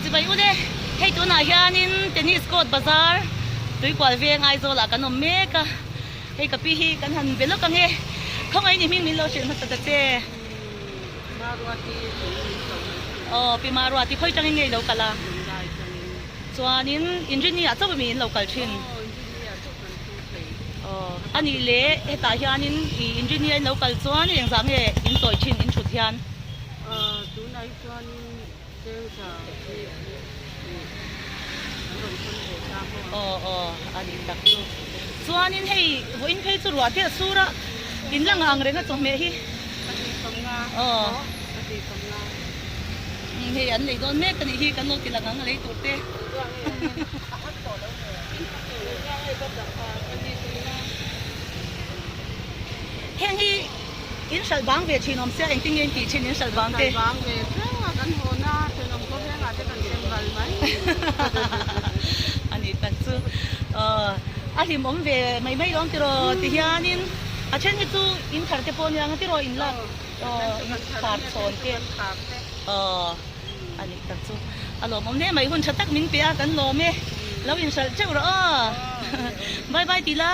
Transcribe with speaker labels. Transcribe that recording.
Speaker 1: Chibai ule, hei tunah hianin Tennis Court Bazar Tuikual veng Aizawl ah kan awm mek a, hei ka pi hi kan han be lawk ang e, khawngaih ni hming min lo hrilh hmasa ta che. Aw pi Maruati khawi tangin nge i lo kal a? Chuanin Inrini ah chauh mi in lo kal thin? Aw anih leh hetah hianin i Inrini a in lo kal chuan engzah nge in tawi thin in thut hian?
Speaker 2: Tunah hi chuanin Chengtha hi an rawn hawn ve ta maw?
Speaker 1: Aw aw a nih tak chu. Chuanin hei vawiin phei chu ruah te a sur a, in la ngah ang reng a chawhmeh hi.
Speaker 2: Ka tih fam nga. Aw ka tih fam nga.
Speaker 1: Hei an lei dawn mek a nih hi kan lo ti lang ang a lei tur te. Heng hi. In hralh bang ve thin awm sia engtin nge in tih thin in hralh bang te.
Speaker 2: Hralh bang ve teuh a kan hawn a thenawm khawveng ah te kan sem ral mai.
Speaker 1: A nih tak chu a hlim awm ve mai mai lawm tiraw ti hianin a then hi chu in thar te pawh nia nga tiraw in lak in khar chhawn te a nih tak chu a lawmawm hle mai hun tha tak min pe a kan lawm e lo in hralh teuh rawh aw bye bye ti la.